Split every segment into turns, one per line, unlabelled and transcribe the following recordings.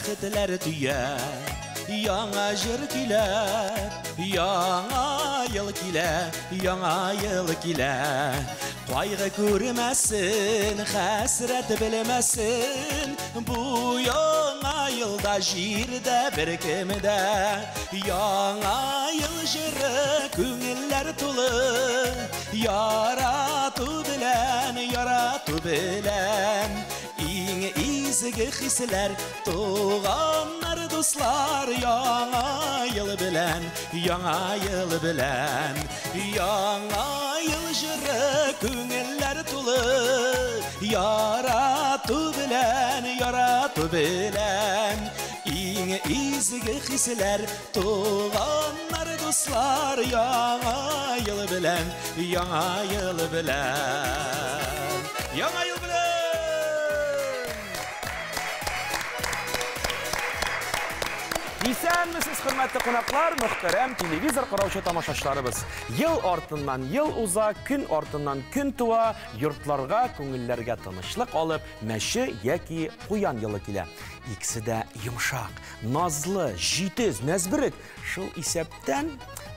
Бәхетләр төя. Яңа җыр килә, яңа ел килә, яңа ел килә. Кайгы күрмәсен, хәсрәт белмәсен, бу яңа елда җирдә беркем дә. Яңа ел җыры күңелләр тулы, ярату белән, ярату белән. Иң изге хисләр, туганнар, дуслар, яңа ел белән, яңа ел белән. Яңа ел җыры күңелләр тулы, ярату белән, ярату белән. Иң изге хисләр, туганнар, дуслар, яңа ел белән, яңа ел белән. Яңа ел белән!
Исәнмесез, хөрмәтле кунаклар, мөхтәрәм телевизор караучы тамашачыларыбыз. Ел артыннан ел уза, көн артыннан көн туа, йортларга, күңелләргә тынычлык алып, мәче яки куян елы килә. Икесе дә йомшак, назлы, җитез, нәзберек, шул исәптән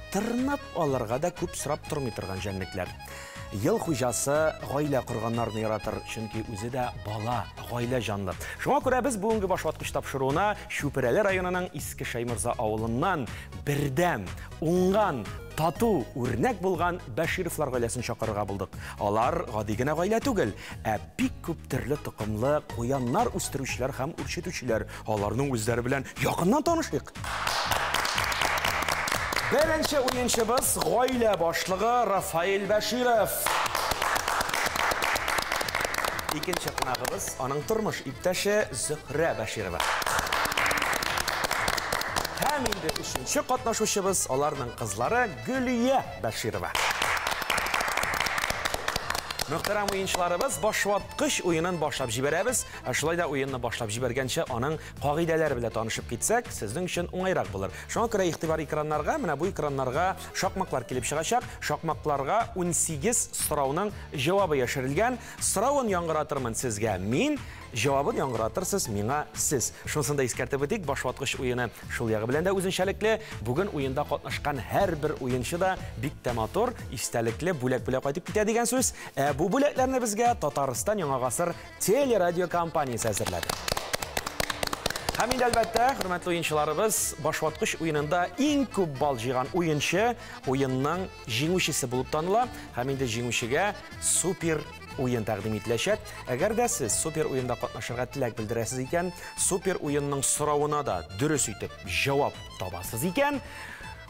тырнап алырга да күп сорап тормый торган җәнлекләр. Ел хуҗасы гаилә корганнарны яратыр, чөнки үзе дә бала, гаилә җанлы. Шуңа күрә без бүгенге башваткыч тапшыруына Чүпрәле районының Иске Шәйморза авылыннан бердәм, уңган, тату, үрнәк булган Бәшировлар гаиләсен чакырырга булдык. Алар гади генә гаилә түгел, ә бик күп төрле токымлы куяннар үстерүчеләр һәм үрчетүчеләр. Аларның үзләре белән якыннан танышыйк. Беренче уенчыбыз гаилә башлыгы Рафаэль Бәширов. Икенче кунагыбыз аның тормыш иптәше Зөһрә Бәширова. Һәм инде өченче катнашучыбыз аларның кызлары Гөлия Бәширова. Мөхтәрәм уенчыларыбыз, башваткыч уенын башлап җибәрәбез. Ә шулай да уенны башлап җибәргәнче аның кагыйдәләре белән танышып китсәк, сезнең өчен уңайрак булыр. Шуңа күрә игътибар экраннарга, менә бу экраннарга шакмаклар килеп чыгачак. Шакмакларга 18 сорауның җавабы яшерелгән. Соравын яңгыратырмын сезгә мин, җавабын яңгыратырсыз миңа сез. Шунысын да искәртеп үтик, башваткыч уены шул ягы белән дә үзенчәлекле. Бүген уенда катнашкан һәрбер уенчы да бик тә матур, истәлекле бүләк белән кайтып китә дигән сүз. Ә бу бүләкләрне безгә Татарстан Яңа гасыр телерадиокомпаниясе әзерләде. Һәм инде әлбәттә, хөрмәтле уенчыларыбыз, башваткыч уенында иң күп балл җыйган уенчы уенның җиңүчесе булып таныла. Һәм инде җиңүчегә супер уен тәкъдим ителәчәк. Әгәр дә сез супер уенда катнашырга теләк белдерәсез икән, супер уенның соравына да дөрес итеп җавап табасыз икән,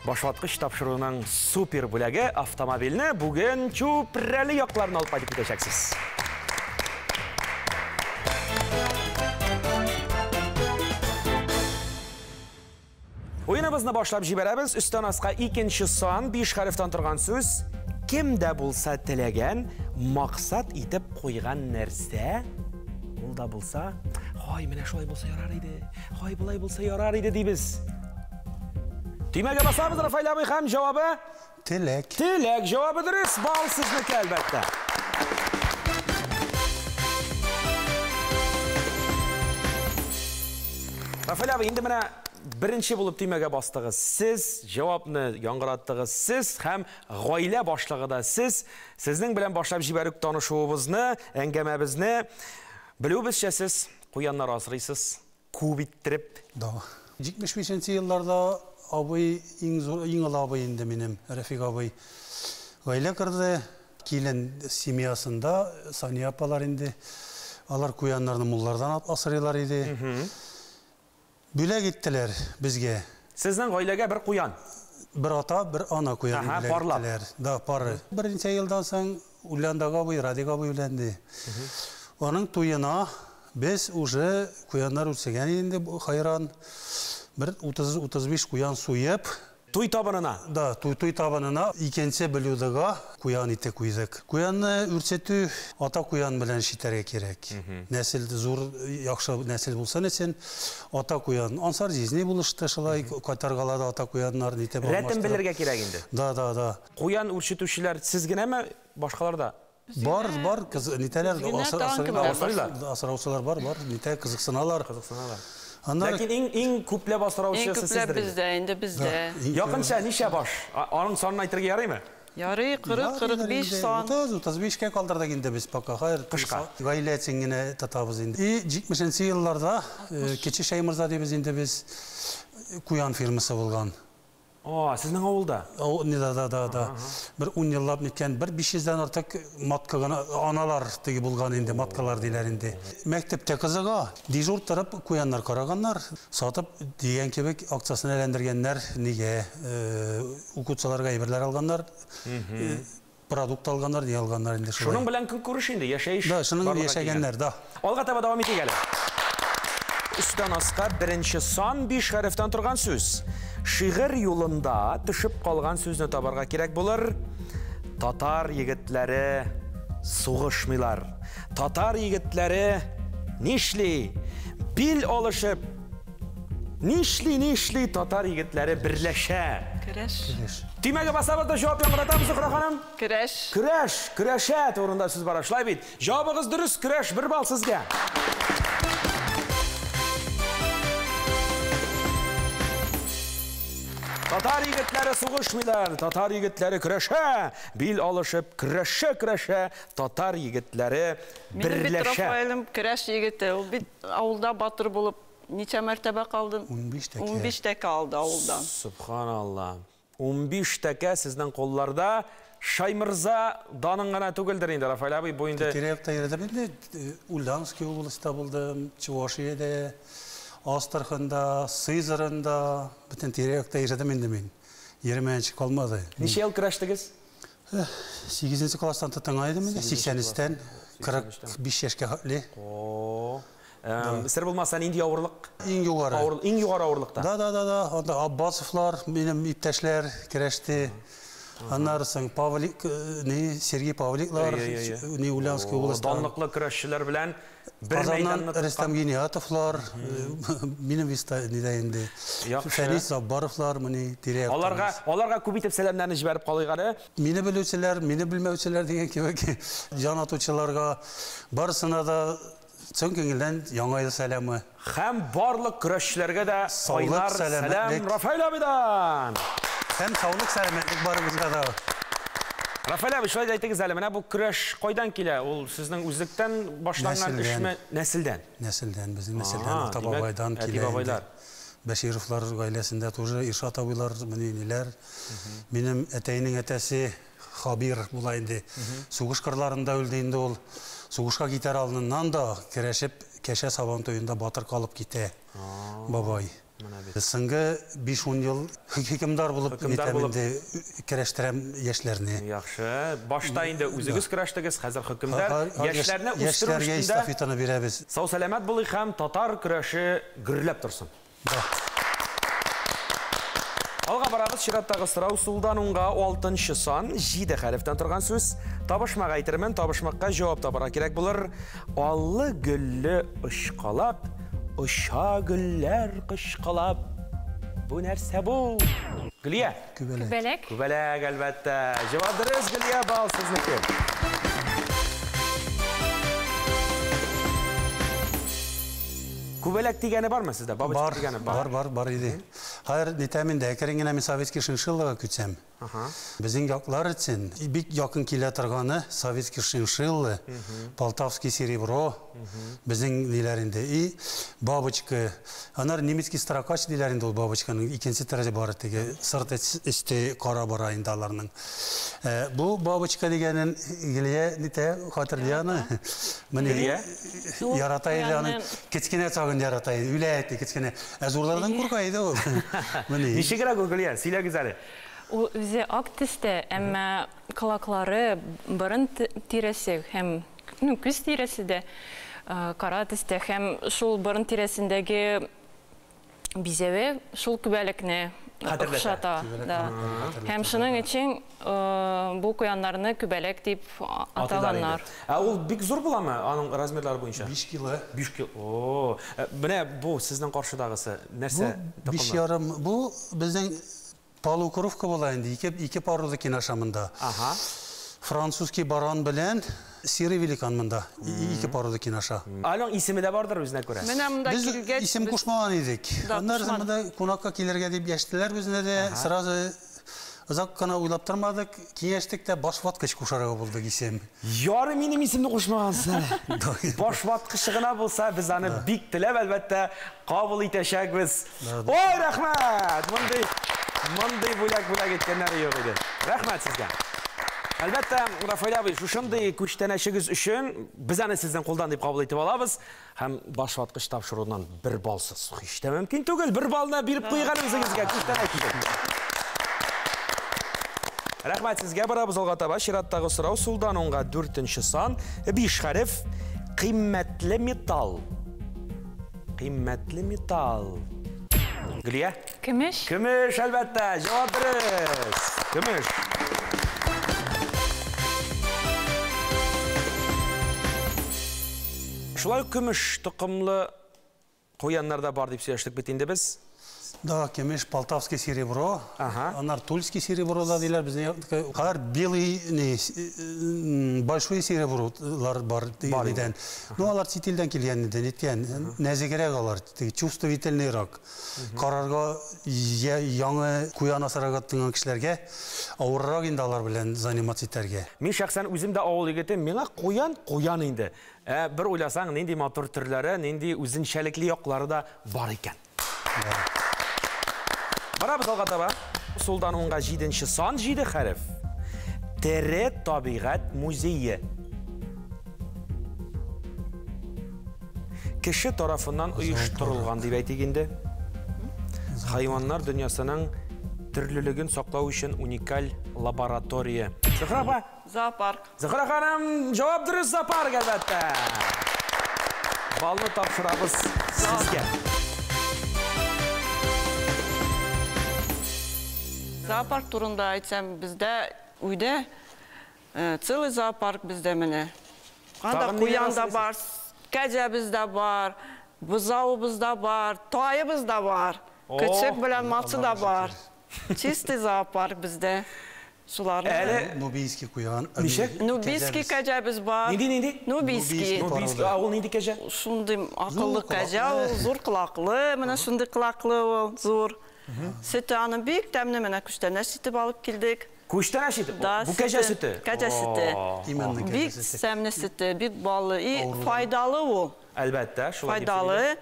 башваткыч тапшыруның супер бүләге автомобильне бүген Чүпрәле якларына алып кайтып китәчәксез. Уеныбызны башлап җибәрәбез. Өстән аска икенче сан, 5 хәрефтән торган сүз. Кем дә булса теләгән, максат итеп куйган нәрсә, ул да булса, һай, менә шулай булса ярар иде, һай, болай булса ярар иде дибез. Төймәгә басабыз, Рафаэль абый, һәм җавабы?
Теләк.
Теләк җавабы дөрес, балл сезнеке, әлбәттә. Рафаэль абый, инде менә беренче булып төймәгә бастыгыз сез, җавапны яңгыраттыгыз сез һәм гаилә башлыгы да сез. Сезнең белән башлап җибәрүк танышуыбызны, әңгәмәбезне. Белүебезчә, сез куяннар асрыйсыз, күп иттереп.
Да. 75 елларда абый, иң зур, иң олы абый инде минем, Рәфик абый, гаилә корды. Килен семьясында Сания апалар инде, алар куяннарны муллардан асрыйлар иде. Бүләк иттеләр безгә.
Сезнең гаиләгә бер куян?
Бер ата, бер ана куян бүләк
парлап.
иттеләр. Да, пары. Берничә елдан соң Ульяндагы абый, Радик абый өйләнде. Аның туена без уже куяннар үрчегән инде, хайран. Бер 30-35 куян суеп.
Туй табынына?
Да, туй табынына икенче блюдога куян ите куйдык. Куянны үрчетү ата куян белән шитәргә кирәк. Нәсел зур, яхшы нәсел булсын өчен ата куян. Ансар җизни булышты шулай, кайтаргалады ата куяннар, нитеп
Рәтен
алмаштырып.
белергә кирәк инде.
Да, да, да.
Куян үрчетүчеләр сез генәме, башкалар да?
Бар, бар, кыз, нитәләр,
Үзгенә тагын кемнәр бар?
асраучылар бар, бар, нитә, кызыксыналар.
Кызыксыналар. Ләкин иң иң күпләп асраучысы сездер.
Иң күпләп бездә, инде бездә.
Якынча ничә баш? Аның санын әйтергә ярыймы?
Ярый, 40-45 сан.
30-35кә калдырдык инде без пока. Хәер,
кышка.
Гаилә өчен генә тотабыз инде. И 70 елларда Кече Шәйморза дибез инде без, куян фирмасы булган.
О, сезнең авылда?
О, не да, да, да, да. Бер 10 еллап ниткән, бер 500дән артык матка гына, аналар теге булган инде, маткалар диләр инде. Мәктәптә кызыга, дежур торып куяннар караганнар, сатып дигән кебек акчасын әйләндергәннәр, нигә, укучыларга әйберләр алганнар, продукт алганнар, ни алганнар инде шулай.
Шуның белән көнкүреш инде, яшәеш.
Да, шуның белән яшәгәннәр, да.
Алга таба дәвам итик әле. Өстән аска беренче сан 5 хәрефтән торган сүз. Шигырь юлында төшеп калган сүзне табарга кирәк булыр. Татар егетләре сугышмыйлар. Татар егетләре нишли? Бил алышып нишли, нишли татар егетләре берләшә.
Көрәш.
Төймәгә басабыз да җавап яңгыратабыз, Зөһрә ханым.
Көрәш.
Көрәш, көрәшә турында сүз бара. Шулай бит. Җавабыгыз дөрес, көрәш, бер балл сезгә. Татар егетләре сугышмыйлар, татар егетләре көрәшә, бил алышып көрәшә, көрәшә, татар егетләре
Минем бит
берләшә.
Рафаэлем көрәш егете, ул бит авылда батыр булып ничә мәртәбә калды?
15 тәкә.
15 тәкә алды авылдан.
Субханалла. 15 тәкә сезнең кулларда. Шаймырза данын гына түгелдер инде, Рафаэль абый, бу инде.
Тирә-якта йөрдем инде, Ульяновский областьта булдым, Чувашиядә, Астраханда, Сызранда, бөтен тирә-якта йөрдем инде мин. Йөрмәенчә калмады.
Ничә ел көрәштегез?
8 класстан тотынган идем инде, 83-тән 45 яшькә хәтле.
О, сер булмаса нинди авырлык?
Иң югары.
Авыр, иң югары авырлыкта.
Да, да, да, да. Анда Аббасовлар, минем иптәшләр көрәште. Аннары соң Павлик, не, Сергей Павликлар, не, Ульяновский областьтан.
Данлыклы көрәшчеләр белән бер
Казаннан
мәйданны
Рөстәм Гиниятовлар, минем виста нидә инде. Фәнис Заббаровлар, моны тирә-якта.
Аларга, аларга күп итеп сәламнәрне җибәреп калыйк әле.
Мине белүчеләр, мине белмәүчеләр дигән кебек, җан атучыларга барысына да чын күңелдән Яңа ел сәламе.
Һәм барлык көрәшчеләргә дә кайнар сәлам Рафаэль абыйдан.
Һәм саулык, сәламәтлек барыбызга да.
Рафаэль абый, шулай да әйтегез әле, менә бу көрәш кайдан килә? Ул сезнең үзлектән башланган эшме? Нәселдән.
Нәселдән, безнең нәселдән, ата бабайдан килә.
Әти-бабайлар.
Бәшировлар гаиләсендә тоже Иршат абыйлар, менә Минем әтәйнең әтәсе Хабир була инде. Сугыш кырларында үлде инде ул. Сугышка китәр алдыннан да көрәшеп Кәшә сабан туенда батыр калып китә бабай. Соңгы 5-10 ел хөкемдар булып нитәм инде, көрәштерәм яшьләрне.
Яхшы. Башта инде үзегез көрәштегез, хәзер хөкемдар яшьләрне үстерү
яшьләргә
өстендә
эстафетаны бирәбез.
Сау сәламәт булыйк һәм татар көрәше гөрләп торсын. Алга барабыз, чираттагы сорау сулдан уңга 6 сан, 7 хәрефтән торган сүз. Табышмак әйтермен, табышмакка җавап табарга кирәк булыр. Аллы гөлле очкалак, оча гөлләр кычкалап. Бу нәрсә бу? Гөлия.
Күбәләк.
Күбәләк.
Күбәләк, әлбәттә. Җавап дөрес, Гөлия, бал сезнеке. Күбәләк дигәне бармы сездә? Бабочка дигәне бар.
Бар, бар, бар иде. Хәер, нитәм инде, әкрен генә мин советский шиншиллага күчәм. Безнең яклар өчен бик якын килә торганы советский шиншиллы, полтавский серебро, безнең ниләр инде. И бабочка, анар немецкий строкач диләр инде ул бабочканың икенче төре бар теге, сырт эчте кара бара инде аларның. Бу бабочка дигәнен Гөлия нитә, хәтерлия аны. Менә
Гөлия?
ярата иде аны, кечкенә чагын ярата иде, үлә иде кечкенә. Ә зурлардан курка иде ул. Менә.
Ничегрәк ул, Гөлия? Сөйләгез әле.
Ул үзе ак төстә, әмма колаклары, борын тирәсе һәм, ну, күз тирәсе дә кара төстә һәм шул борын тирәсендәге бизәве шул күбәләкне охшата. Һәм шуның өчен бу куяннарны күбәләк дип атаганнар.
Ә ул бик зур буламы аның размерлары буенча?
5 кило.
5 кило. О, менә бу сезнең каршыдагысы нәрсә?
Бу 5,5. Бу безнең полукровка була инде, ике порода кинаша монда. Французский баран белән Серый великан монда, ике порода кинаша.
Аның исеме дә бардыр үзенә күрә.
Менә монда килгәч,
исем кушмаган идек. Аннары монда кунакка килергә дип яшьтеләр безне дә, сразу озак кына уйлап тормадык, киңәштек тә башваткыч кушарга булдык исем.
Ярый минем исемне кушмагансың. Башваткычы гына булса, без аны бик теләп, әлбәттә, кабул итәчәкбез. Ой, рәхмәт! Мондый бүләк бүләк иткәннәре юк иде. Рәхмәт сезгә. Әлбәттә, Рафаэль абый, шушындый күчтәнәчегез өчен без аны сезнең кулдан дип кабул итеп алабыз. Һәм башваткыч тапшыруыннан бер балсыз һич тә мөмкин түгел. Бер балны биреп куйган үзегезгә күчтәнәч өчен. Рәхмәт сезгә, барабыз алга таба. Чираттагы сорау сулдан уңга 4-нче сан, 5 хәреф, кыйммәтле металл. Кыйммәтле металл. Гөлия?
Көмеш.
Көмеш, әлбәттә, җавап дөрес. Көмеш. Шулай көмеш токымлы куяннар да бар дип сөйләштек бит инде без.
Да, көмеш, полтавский серебро, анар тульский серебро да диләр, безнең алар белый, не, большой серебролар бар дигән. Ну, алар чит илдән килгән иде, ниткән, нәзегрәк алар, чувствительныйрак. Карарга яңа куян асарга тотынган кешеләргә авыррак инде алар белән заниматься итәргә.
Мин шәхсән үзем дә авыл егете, миңа куян куян инде. Бер уйласаң, нинди матур төрләре, нинди үзенчәлекле яклары да бар икән. Барабыз алга таба. Сулдан уңга 7-нче сан, 7 хәреф. Тере табигать музее. Кеше тарафыннан оештырылган дип әйтик инде. Хайваннар дөньясының төрлелеген саклау өчен уникаль лаборатория. Зөһрә апа.
Зоопарк.
Зөһрә ханым, җавап дөрес, зоопарк, әлбәттә. Балны тапшырабыз сезгә.
Зоопарк турында әйтсәм, бездә өйдә целый зоопарк бездә менә. Анда куян да бар, кәҗәбез дә бар, бозавыбыз да бар, таебыз да бар, көчек белән малчы да бар. Чистый зоопарк бездә. Шуларны.
Әле
нубийский куян.
Ничек?
Нубийский кәҗәбез бар.
Нинди, нинди?
Нубийский.
Нубийский. А ул нинди кәҗә?
Шундый акыллы кәҗә ул, зур колаклы, менә шундый колаклы ул, зур. Сөте аның бик тәмле, менә күчтәнәч итеп алып килдек.
Күчтәнәч итеп? Бу кәҗә сөте?
Кәҗә сөте. Бик тәмле сөте, бик баллы и файдалы ул.
Әлбәттә, шулай дип
файдалы.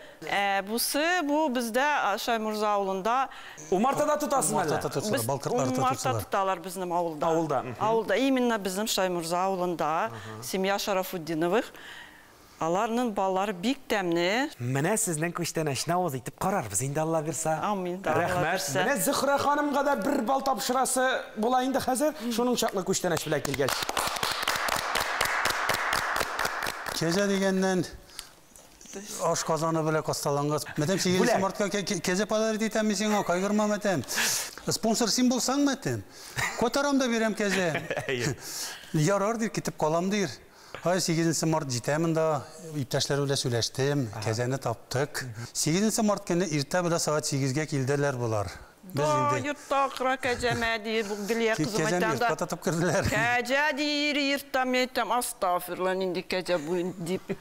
Бусы, бу бездә Шаймурза авылында.
Умартада тотасызмы әллә?
Умарта тоталар, балкыртларда тоталар.
Умарта тоталар безнең авылда.
Авылда.
Авылда, именно безнең Шаймурза авылында, семья Шарафутдиновых. Аларның баллары бик тәмле.
Менә сезнең күчтәнәчне авыз итеп карарбыз инде, Алла бирсә.
Амин.
Рәхмәт. Менә Зөһрә ханымга да бер бал тапшырасы була инде хәзер, шуның чаклы күчтәнәч белән килгәч.
Кәҗә дигәннән аш казаны белән касталанган. Мәтәм 8 мартка кәҗә подарить итәм мин сиңа, кайгырма мәтәм. Спонсор син булсаң мәтәм. Котарам да бирәм кәҗә. Ярар дир, китеп калам дир. Ай, 8 март җитә монда, иптәшләр белән сөйләштем, кәҗәне таптык. 8 март көне иртә белән сәгать 8-гә килделәр болар.
Без инде йортта акыра кәҗәмә ди, бу Гөлия кызым
Кәҗәне
әйтәм
йортка тотып керделәр.
Кәҗә ди, йортта мин әйтәм, астагфирулла, нинди кәҗә бу дип.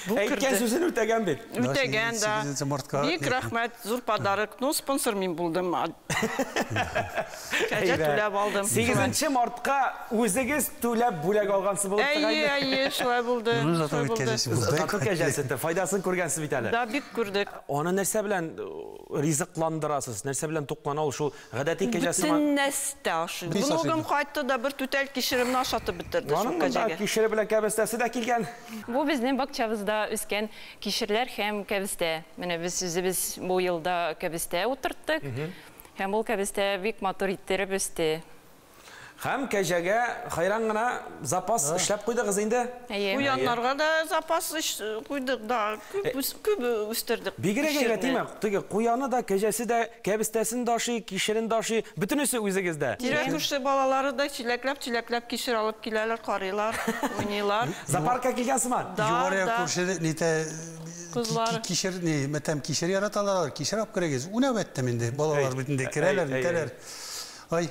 Әйткән сүзен үтәгән бит.
Үтәгән да. Бик рәхмәт, зур подарок. Ну, спонсор мин булдым. Кәҗә түләп алдым.
8 мартка үзегез түләп бүләк алгансыз булып чыга инде.
Әйе, әйе, шулай булды.
Зато кәҗәсе, файдасын күргәнсез бит әле.
Да, бик күрдек.
Аны нәрсә белән ризыкландырасыз? Нәрсә белән туклана ул шул гадәти кәҗәсе?
Бөтен нәрсә ашый. Внугым кайтты да бер түтәл кишеремне ашатып бетерде шул кәҗәгә.
Кишере белән кәбестәсе дә килгән.
Бу безнең бакчабызда үскән кишерләр һәм кәбестә. Менә без үзебез бу елда кәбестә утырттык. Һәм ул кәбестә бик матур иттереп үсте.
Һәм кәҗәгә хайран гына запас эшләп куйдыгыз инде.
Куяннарга да запас куйдык, да, күп үстердек.
Бигрәк әйбәт, димә, теге куяны да, кәҗәсе дә, кәбестәсен дә ашый, кишерен дә ашый, бөтенесе үзегездә.
Тирә күрше балалары да чиләкләп-чиләкләп кишер алып киләләр, карыйлар, уйныйлар.
Зоопаркка килгән сыман.
Югары күрше нитә кишер, ни, мәтәм кишер яраталар, кишер алып керегез. Уйнап әйттем инде, балалар бит инде керәләр, нитәләр. Ай,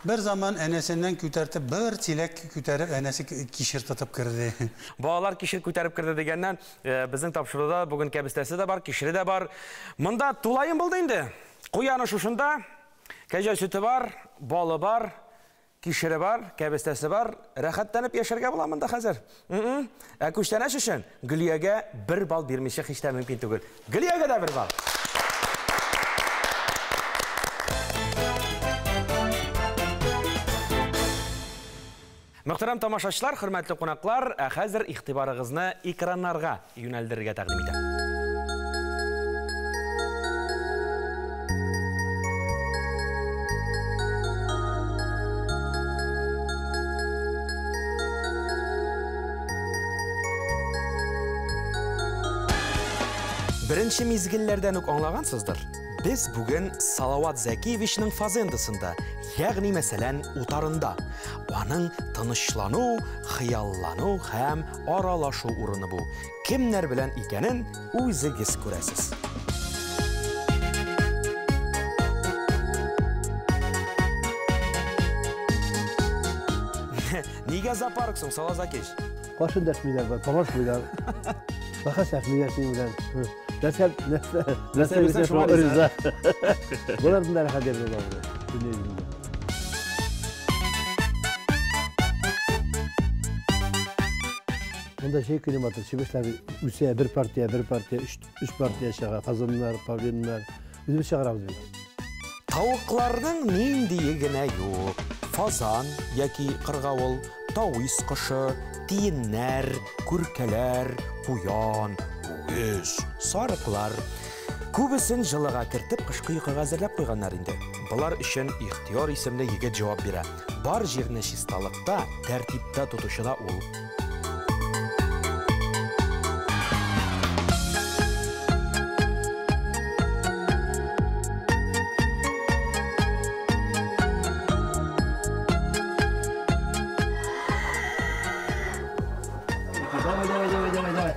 Бер заман әнәсеннән күтәртеп, бер чиләк күтәреп, әнәсе кишер тотып керде.
Балалар кишер күтәреп керде дигәннән, безнең тапшыруда бүген кәбестәсе дә бар, кишере дә бар. Монда тулаем булды инде. Куяны шушында, кәҗә сөте бар, балы бар, кишере бар, кәбестәсе бар. Рәхәтләнеп яшәргә була монда хәзер. Ә күчтәнәч өчен Гөлиягә 1 балл бирмичә һич тә мөмкин түгел. Гөлиягә дә 1 балл. Мөхтәрәм тамашачылар, хөрмәтле кунаклар, ә хәзер игътибарыгызны экраннарга юнәлдерергә тәкъдим итәм. Беренче мизгелләрдән үк аңлагансыздыр. Без бүген Салават Зәкиевичның фазендасында, ягъни мәсәлән, утарында. Аның тынычлану, хыяллану һәм аралашу урыны бу. Кемнәр белән икәнен үзегез күрәсез. Нигә зоопарк соң, Салават Зәкиевич?
Каршы дәшмиләр, талашмыйлар. Бәхәсләшмиләр синең белән. Нәрсә, нәрсә бирсә шуңа риза. Болар да рәхәт йөриләр дөнья йөзендә. Монда җәй көне матур чебешләр үсә, бер партия, бер партия, өч партия чыга, фазаннар, павлиннар. Үзебез чыгарабыз бит.
Тавыкларның ниндие генә юк. Фазан яки кыргавыл, тавис кошы, тиеннәр, күркәләр, куян, үгез, сарыклар. Күбесен җылыга кертеп, кышкы йокыга әзерләп куйганнар инде. Болар өчен Ихтияр исемле егет җавап бирә. Бар җирне чисталыкта, тәртиптә тотучы да ул.
Давай, давай, давай, давай, давай.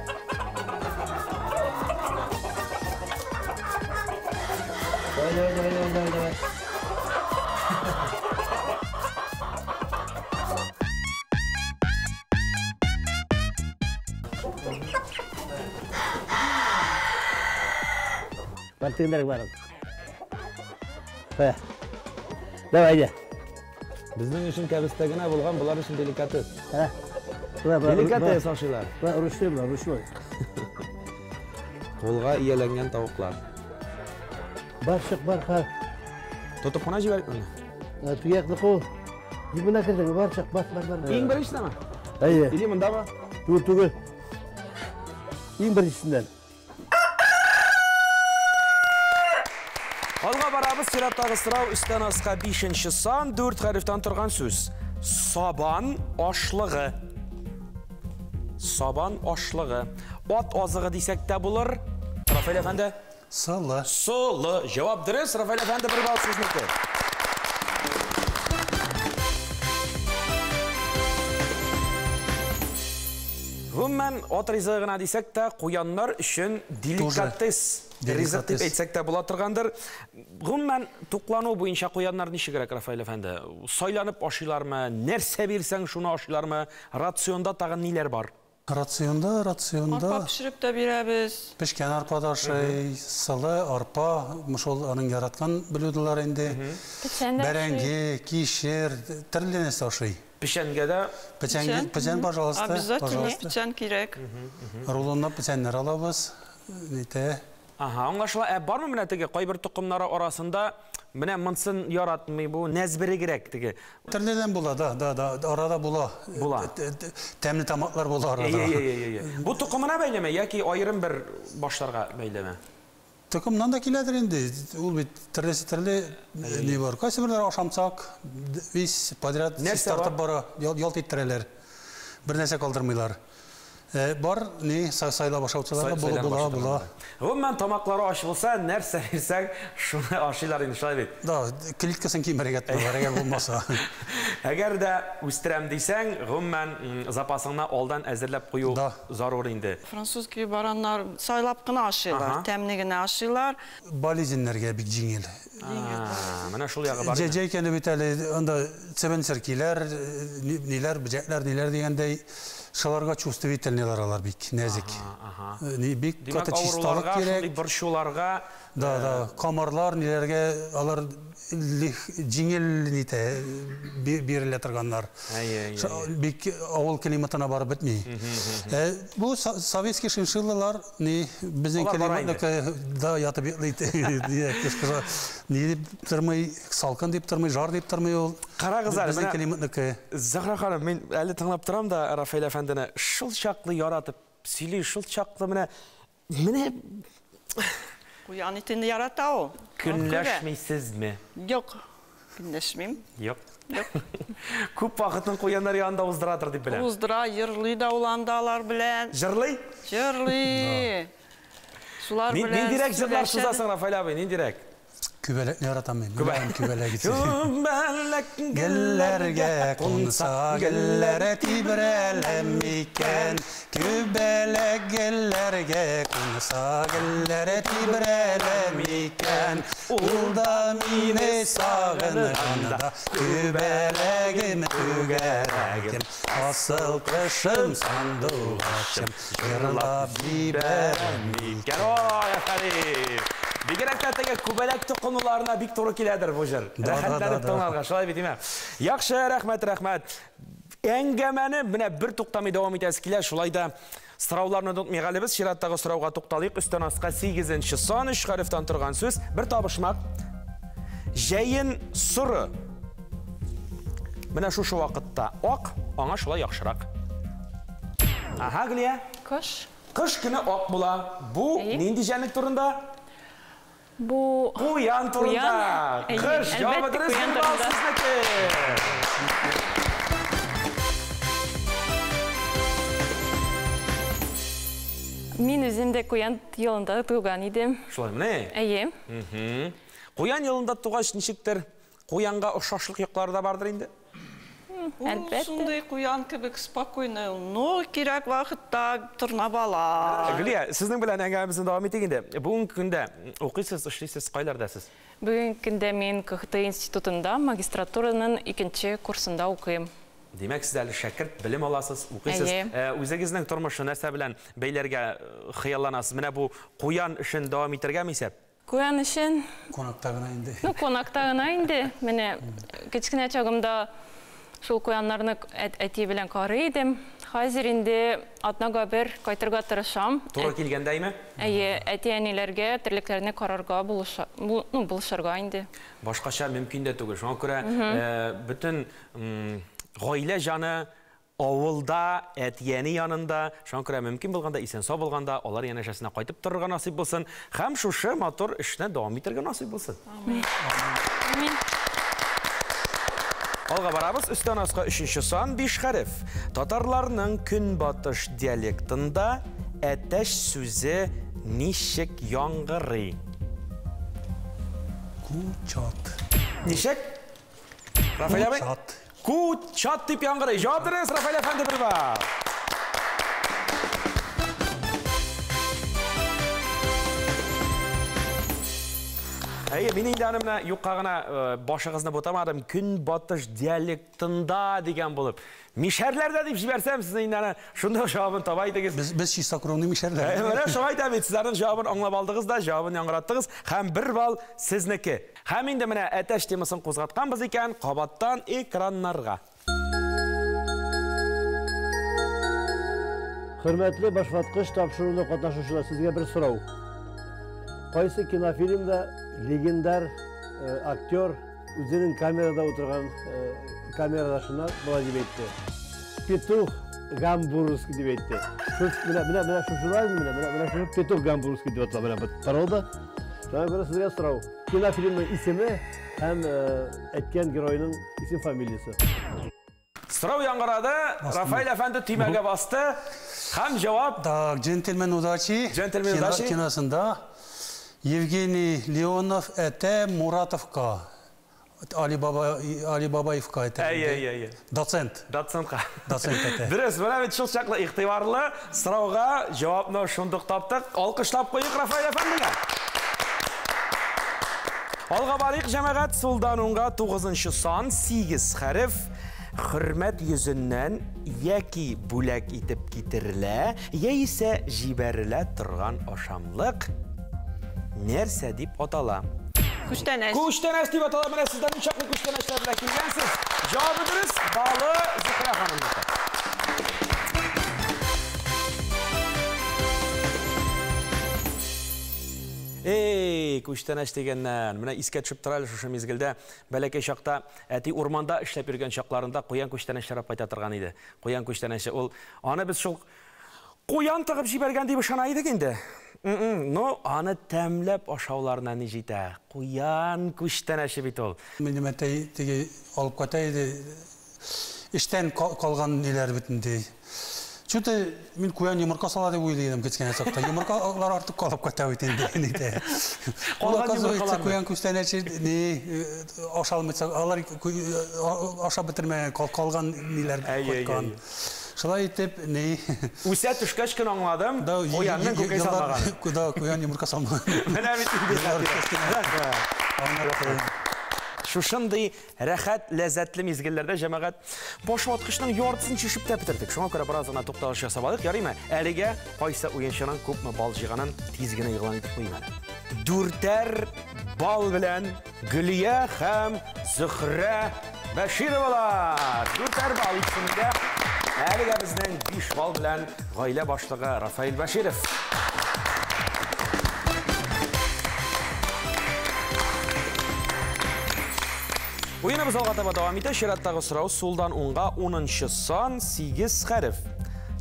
Давай, давай, давай, давай, давай, давай. Бар тегендәргә барып. Кая. Давай, әйдә.
Безнең өчен кәбестә генә булган, болар өчен деликатес.
Ә?
Деликатес ашыйлар.
Була ручной, була ручной.
Кулга ияләнгән тавыклар.
Бар, чык, бар, бар.
Тотып кына җибәрик моны.
Төякны кул. Дип менә кердең, бар, чык, бар, бар, бар.
Иң беренчедәме?
Әйе.
Или мондамы?
Түгел, түгел. Иң беренчесеннән.
Алга барабыз, чираттагы сорау өстән аска 5-нче сан, 4 хәрефтән торган сүз. Сабан ашлыгы. Сабан ашлыгы. Ат азыгы дисәк тә булыр. Рафаэль әфәнде.
Солы.
Солы. Җавап дөрес, Рафаэль әфәнде, бер балл сезнеке. Гомумән, ат ризыгы гына дисәк тә, куяннар өчен деликатес ризык дип әйтсәк тә була торгандыр. Гомумән, туклану буенча куяннар ничегрәк, Рафаэль әфәнде? Сайланып ашыйлармы? Нәрсә бирсәң, шуны ашыйлармы? Рационда тагын ниләр бар?
Рационда.
Арпа пешереп тә бирәбез.
Пешкән арпа да ашый, сылы, арпа, шул аның яраткан блюдолар инде. Бәрәңге, кишер, төрле нәрсә ашый.
Печәнгә дә?
Печән, пожалуйста.
Обязательно печән кирәк.
Рулонлап печәннәр алабыз. Нитә.
Ага, аңлашыла. Ә бармы менә теге кайбер токымнары арасында менә монсын яратмый бу, нәзберегрәк теге?
Төрледән була, да, да, да, арада була.
Була.
Тәмле тамаклар була арада.
Әйе. Бу токымына бәйлеме яки аерым бер башларга бәйлеме?
Токымнан да киләдер инде. Ул бит төрлесе төрле ни бар. Кайсы берләр ашамсак, весь подряд тартып бара, ялт иттерәләр. Бер нәрсә калдырмыйлар. Бар, ни, сайлап ашаучылар да була, була.
Гомумән, тамаклары ач булса, нәрсә бирсәң, шуны ашыйлар инде, шулай бит?
Да, клеткасын кимерергә тоталар, әгәр булмаса.
Әгәр дә үстерәм дисәң, гомумән, запасыңны алдан әзерләп кую зарур инде.
Французский бараннар сайлап кына ашыйлар, тәмле генә ашыйлар.
Болезньнәргә бик җиңел.
Менә шул ягы бар.
Җәй көне бит әле анда чебен черкиләр, ниләр, бөҗәкләр, ниләр дигәндәй, шуларга чувствительныйлар алар бик нәзек. Ни бик каты чисталык кирәк.
Шундый борчуларга.
Да, да, комарлар ниләргә алар җиңел нитә бирелә торганнар. Бик авыл климатына барып бетми. Бу советский шиншиллалар ни безнең климатныкы да ятып йоклый. Ни дип тормый, салкын дип тормый, жар дип тормый ул.
Карагыз әле,
безнең климатныкы.
Зөһрә ханым, мин әле тыңлап торам да Рафаэль әфәндене шул чаклы яратып сөйли, шул чаклы менә менә
Куян итен ярата ул.
Көнләшмисезме?
Юк, көнләшмим.
Юк. Юк. Күп вакытын куяннар янында уздырадыр дип беләм.
Уздыра, йырлый да ул анда алар белән.
Җырлый?
Җырлый. Шулар белән.
Ниндирәк җырлар сузасың, Рафаэль абый, ниндирәк?
Күбәләкне яратам мин. Күбәләк.
Күбәләк
гөлләргә кунса, гөлләре тибрәлә микән? Күбәләк гөлләргә кунса, гөлләре тибрәлә микән? Ул да мине сагынганда, күбәләгем, түгәрәгем, асыл кошым, сандугачым, җырлап җибәрәм
микән? Ой, афәрин! Бигрәк тә теге күбәләк токымларына бик туры киләдер бу җыр. Рәхәтләнеп тыңларга, шулай бит, димә. Яхшы, рәхмәт, рәхмәт. Әңгәмәне менә бер туктамый дәвам итәсе килә, шулай да сорауларны онытмыйк әле без. Чираттагы сорауга тукталыйк. Өстән аска 8-нче сан, 3 хәрефтән торган сүз, бер табышмак. Җәен соры. Менә шушы вакытта ак, аңа шулай яхшырак. Ага, Гөлия.
Кыш.
Кыш көне ак була. Бу нинди җәнлек турында?
Бу
куян турында. Кыш, җавабы дөрес, бер балл сезнеке.
Мин үзем дә куян елында туган идем.
Шулаймыни?
Әйе.
Куян елында тугач ничектер куянга охшашлык яклары да бардыр инде?
Ул шундый куян кебек спокойный, но кирәк вакытта тырнап ала.
Гөлия, сезнең белән әңгәмәбезне дәвам итик инде. Бүгенге көндә укыйсыз, эшлисез, кайларда сез?
Бүгенге көндә мин КХТ институтында магистратураның икенче курсында укыйм.
Димәк, сез әле шәкерт, белем аласыз, укыйсыз. Үзегезнең тормышны нәрсә белән бәйләргә хыялланасыз? Менә бу куян эшен дәвам итәргәме исәп?
Куян эшен?
Кунакта гына инде.
Ну, кунакта гына инде. Менә кечкенә чагымда шул куяннарны әти белән карый идем. Хәзер инде атнага бер кайтырга тырышам.
Туры килгәндәйме?
Әйе, әти-әниләргә терлекләрне карарга булышырга инде.
Башкача мөмкин дә түгел. Шуңа күрә бөтен гаилә җаны авылда, әти-әни янында, шуңа күрә мөмкин булганда, исән-сау булганда, алар янәшәсенә кайтып торырга насыйп булсын һәм шушы матур эшне дәвам итәргә насыйп булсын.
Амин. Амин.
Алга барабыз, өстән аска 3-нче сан, 5 хәреф. Татарларның көнбатыш диалектында әтәч сүзе ничек яңгырый?
Кучат.
Ничек? Рафаэль абый?
Кучат.
Кучат дип яңгырый. Җавап дөрес, Рафаэль әфәнде, бер балл. Әйе, мин инде аны менә юкка гына башыгызны бутамадым. Көнбатыш диалектында дигән булып. Мишәрләрдә дип җибәрсәм, сез инде аны шунда җавабын таба идегез.
Без чистокровный мишәрләр.
Менә шулай да бит, сез аның җавабын аңлап алдыгыз да, җавабын яңгыраттыгыз һәм бер балл сезнеке. Һәм инде менә әтәч темасын кузгатканбыз икән, кабаттан экраннарга.
Хөрмәтле башваткыч тапшыруында катнашучылар, сезгә бер сорау. Кайсы кинофильмда легендар актер үзенең камерада утырган камерадашына болай дип әйтте? Петух гамбургский дип әйтте. Менә шушылай, менә шушы петух гамбургский дип атала, менә бу паролда. Шуңа күрә сезгә сорау. Кинофильмның исеме һәм әйткән геройның исем-фамилиясе.
Сорау яңгырады, Рафаэль әфәнде төймәгә басты. Һәм җавап.
Так, Джентльмен удачи.
Джентльмен удачи.
Киносында Евгений Леонов әтә Муратовка. Али Баба, Али Бабаевка әйтә.
Әйе, әйе, әйе.
Доцент.
Доцентка.
Доцент әйтә.
Дөрес, менә бит шул чаклы игътибарлы сорауга җавапны шундук таптык. Алкышлап куйыйк Рафаэль әфәндегә. Алга барыйк, җәмәгать, сулдан уңга 9 сан, 8 хәреф. Хөрмәт йөзеннән яки бүләк итеп китерелә, яисә җибәрелә торган ашамлык нәрсә дип атала?
Күчтәнәч.
Күчтәнәч дип атала. Менә сездән ничаклы күчтәнәчләр белән килгәнсез. Җавабы дөрес, балы Зөһрә ханымныкы. Эй, күчтәнәч дигәннән, менә искә төшеп тора әле шушы мизгелдә. Бәләкәй чакта әти урманда эшләп йөргән чакларында куян күчтәнәчләр алып кайта торган иде. Куян күчтәнәче ул, аны без шул куян тыгып җибәргән дип ышана идек инде. Но аны тәмләп ашауларына ни җитә? Куян күчтәнәче бит ул.
Минем әтәй теге алып кайта иде. Эштән калган ниләр бит инде. Чүте мин куян йомырка сала дип уйлый идем кечкенә чакта. Йомыркалар артык калып кайта бит инде. Нидә.
Калган йомыркаларны.
Куян күчтәнәче ни ашалмыйча, алар ашап бетермәгән калган ниләр кайткан. Шулай итеп, ни
Үсә төшкәч кенә аңладым, куянның күкәй салмаган.
Да, куян йомырка салмаган.
Менә бит инде. Шушындый рәхәт, ләззәтле мизгелләрдә җәмәгать башваткычның яртысын чишеп тә бетердек. Шуңа күрә бераз гына тукталыш ясап алыйк, ярыймы? Әлегә кайсы уенчының күпме балл җыйганын тиз генә игълан итеп куйыйм әле. Дүртәр балл белән Гөлия һәм Зөһрә Бәшировалар. Дүртәр балл икесендә. Әлегә безнең 5 балл белән гаилә башлыгы Рафаэль Бәширов. Уеныбыз алга таба дәвам итә. Чираттагы сорау сулдан уңга 10 сан, 8 хәреф.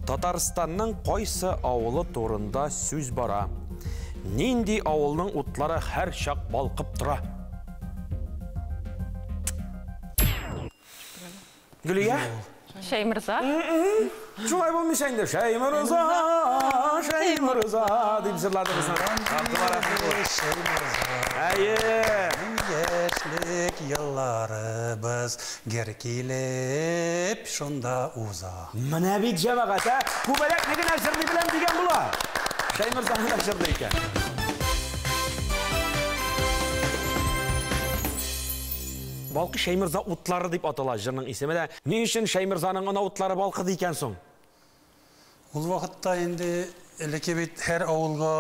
Татарстанның кайсы авылы турында сүз бара? Нинди авылның утлары һәр чак балкып тора? Гөлия?
Шәймырза.
Шулай булмыйча инде. Шәймырза, Шәймырза дип җырлады безнең Габдулла Рәхимуллин.
Шәймырза.
Әйе.
Яшьлек елларыбыз гер килеп шунда уза.
Менә бит җәмәгать, ә? Күбәләкне генә җырлый беләм дигән була. Шәймырзаны да җырлый икән. Балкы Шәймырза утлары дип атала җырның исеме дә. Ни өчен Шәймырзаның ана утлары балкыды икән соң?
Ул вакытта инде элекке бит һәр авылга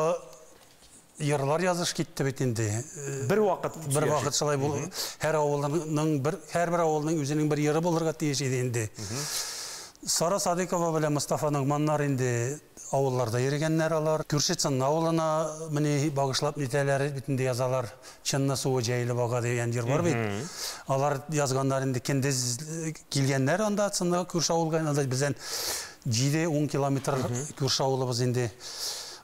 йырлар языш китте бит инде.
Бер вакыт.
Бер вакыт шулай бул. Һәр авылның бер, һәрбер авылның үзенең бер йыры булырга тиеш иде инде. Сара Садыкова белән Мустафа Ногманнар инде авылларда йөргәннәр алар. Күрше Чынны авылына менә багышлап нитәләр бит инде язалар. Чынны суы җәелеп ага дигән җыр бар бит. Алар язганнар инде кендез килгәннәр анда Чынны күрше авылга, анда бездән 7-10 километр күрше авылыбыз инде.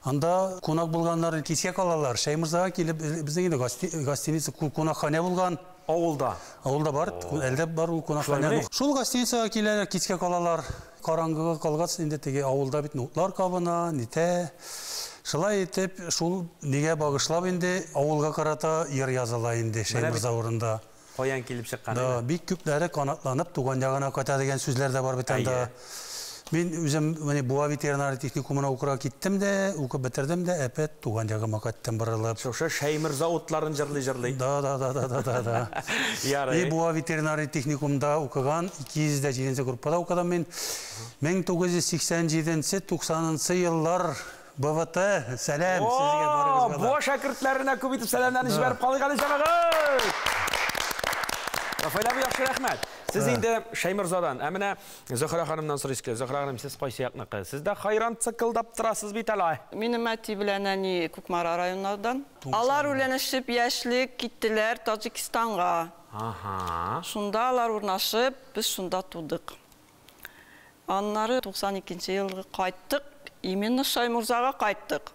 Анда кунак булганнар кичкә калалар. Шәймырзага килеп безнең инде гостиница кунакханә булган.
Авылда.
Авылда бар, әлдә бар ул кунакханә. Шул гостиницага киләләр, кичкә калалар. Караңгыга калгач инде теге авылда бит утлар кабына, нитә. Шулай итеп, шул нигә багышлап инде авылга карата йыр языла инде Шәймырза урында.
Каян килеп чыккан?
Да, бик күпләре канатланып туган ягына кайта дигән сүзләр дә бар бит анда. Мин үзем менә Буа ветеринария техникумына укырга киттем дә, укып бетердем дә, әпәт туган ягыма кайттым борылып.
Шушы Шәймырза утларын җырлый-җырлый.
Да, да, да, да, да, да, да.
Ярый.
И Буа ветеринария техникумында укыган, 207 группада укыдым мин. 1987-90 еллар БВТ, сәлам сезгә барыгызга да.
Буа шәкертләренә күп итеп сәламнәрне җибәреп калыйк әле, җәмәгать. Рафаэль абый, яхшы рәхмәт. Сез инде Шәймырзадан, ә менә Зөһрә ханымнан сорыйсыз килә. Зөһрә ханым, сез кайсы якныкы? Сез дә хайран цикылдап торасыз бит әле.
Минем әти белән әни Кукмара районнардан. Алар үләнешеп яшьлек киттеләр Таҗикстанга.
Ага.
Шунда алар урнашып, без шунда тудык. Аннары 92 елгы кайттык, именно Шәймырзага кайттык.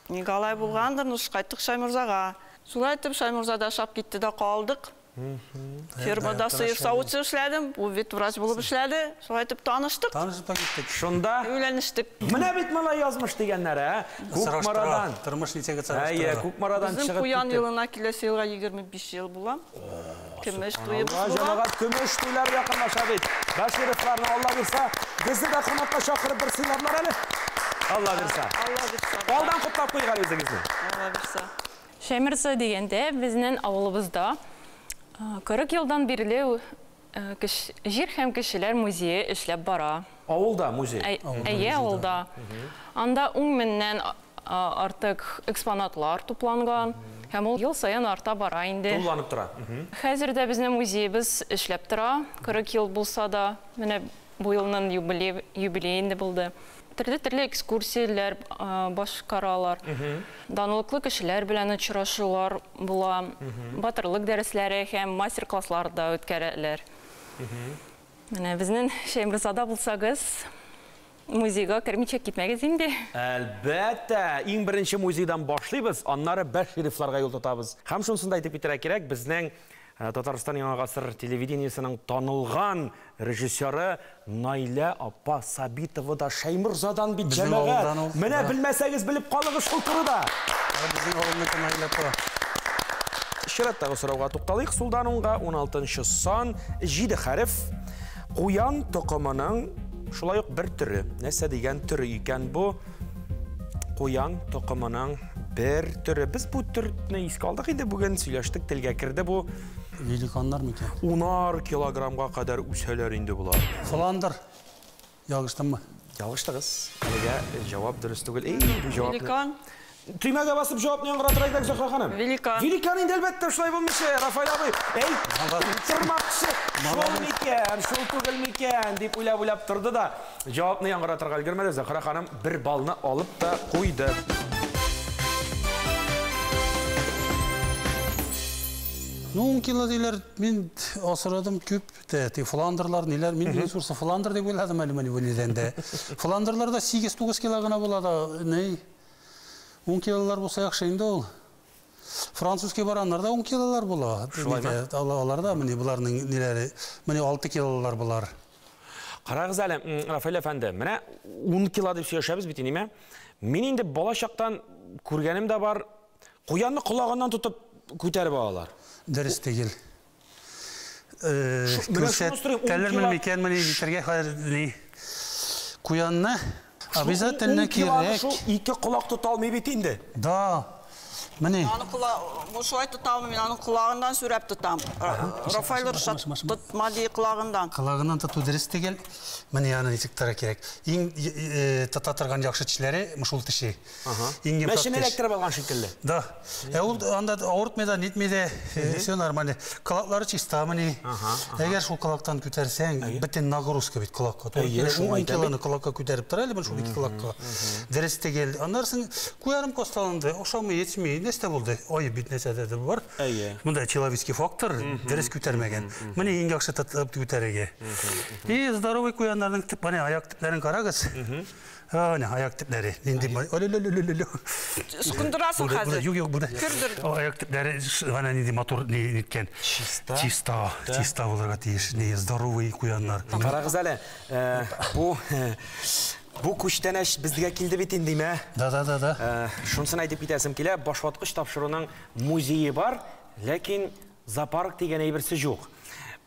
Николай булгандыр, но кайттык Шәймырзага. Шулай итеп Шәймырзада ашап китте дә калдык. Фермада сыер савучы эшләдем, ул ветврач булып эшләде. Шулай итеп таныштык.
Танышып та киттек.
Шунда
өйләнештек.
Менә бит малай язмыш дигәннәр, ә? Кукмарадан.
Тормыш ничек
Әйе, Кукмарадан чыгып.
Безнең куян елына киләсе елга 25 ел була. Көмеш туебыз була.
Җәмәгать, көмеш туйлар якынлаша бит. Башировларны Алла бирсә, безне дә кунакка чакырып бер сыйларлар әле. Алла бирсә.
Алла бирсә.
Алдан котлап куйыйк әле үзегезне.
Алла бирсә.
Шәйморза дигәндә безнең авылыбызда 40 елдан бирле Җир һәм кешеләр музее эшләп бара.
Авылда музей?
Әйе, авылда. Анда 10 меңнән артык экспонатлар тупланган. Һәм ул ел саен арта бара инде.
Тулыланып тора.
Хәзер дә безнең музеебыз эшләп тора. 40 ел булса да, менә бу елның юбилее инде булды. Төрле-төрле экскурсияләр башкаралар. Данлыклы кешеләр белән очрашулар була. Батырлык дәресләре һәм мастер-класслар да үткәрәләр. Менә безнең Шәйморзада булсагыз, музейга кермичә китмәгез инде.
Әлбәттә, иң беренче музейдан башлыйбыз, аннары Бәшировларга юл тотабыз. Һәм шунысын да әйтеп китәргә кирәк, безнең Татарстан Яңа гасыр телевидениесының танылган режиссеры Наилә апа Сабитова да Шәйморзадан бит, җәмәгать. Менә белмәсәгез белеп калыгыз шул турыда.
Безнең авылныкы Наилә апа.
Чираттагы сорауга тукталыйк. Сулдан уңга 16 сан, 7 хәреф. Куян токымының шулай ук бер төре. Нәрсә дигән төре икән бу? Куян токымының бер төре. Без бу төрне искә алдык инде бүген, сөйләштек, телгә керде бу.
Великаннар микән?
10 килограммга кадәр үсәләр инде болар.
Фландр. Ялгыштыммы?
Ялгыштыгыз. Әлегә җавап дөрес түгел. Эй, бу җавапны.
Великан.
Төймәгә басып җавапны яңгыратыр идек, Зөһрә ханым.
Великан.
Великан инде әлбәттә шулай булмыйча, Рафаэль абый. Эй, тырмакчы. Шул микән, шул түгел микән дип уйлап-уйлап торды да, җавапны яңгыратырга өлгермәде. Зөһрә ханым бер баллны алып та куйды.
Ну, 10 кило диләр, мин асырадым күп, тә, фландрлар, ниләр, мин ресурсы фландр дип уйладым әле менә нидән дә. Фландрларда 8-9 кило гына була да, ни? 10 килолар булса яхшы инде ул. Французский бараннарда 10 килолар була. Аларда менә буларның ниләре, менә 6 килолар булар.
Карагыз әле, Рафаэль әфәнде, менә 10 кило дип сөйләшәбез бит, ниме? Мин инде бала чактан күргәнем дә бар, куянны колагыннан тотып күтәреп алалар.
Дөрес түгел. Күрсәтәләрме микән, менә җитәргә хәзер ни? Куянны обязательно кирәк.
Шул ике колак тота алмый бит инде.
Да. Менә.
Аны колак, шулай тота алмыйм, мин аны колагыннан сүрәп тотам. Рафаэль Рушат тотма ди колагыннан.
Колагыннан тоту дөрес түгел. Менә аны ничек тотарга кирәк. Иң тота торган яхшы тешләре шул теше. Иң йомшак
Мәшине эләктереп алган шикелле.
Да. Ә ул анда авыртмый да, нитми дә, все нормально. Колаклары чиста менә. Әгәр шул колактан күтәрсәң, бөтен нагрузка бит колакка. Ун килоны колакка күтәреп тора әле, шул ике колакка. Дөрес түгел. Аннан соң куярым косталанды, ошамый, етми, нәрсә булды? Ой, бит нәрсә дә бар. Монда человеческий фактор дөрес күтәрмәгән. Менә иң яхшы тотып күтәрергә. И здоровый куяннарның тип, менә аяк төпләрен карагыз. Әнә аяк төпләре. Нинди өлөлөлөлөлө.
Скундырасың хәзер.
Юк, юк, бу. Аяк төпләре әнә нинди матур ниткән.
Чиста.
Чиста, чиста булырга тиеш. Ни здоровый куяннар.
Карагыз әле, бу күчтәнәч безгә килде бит инде, мә?
Да, да, да, да.
Шунысын әйтеп китәсем килә, башваткыч тапшыруның музее бар, ләкин зоопарк дигән әйберсе юк.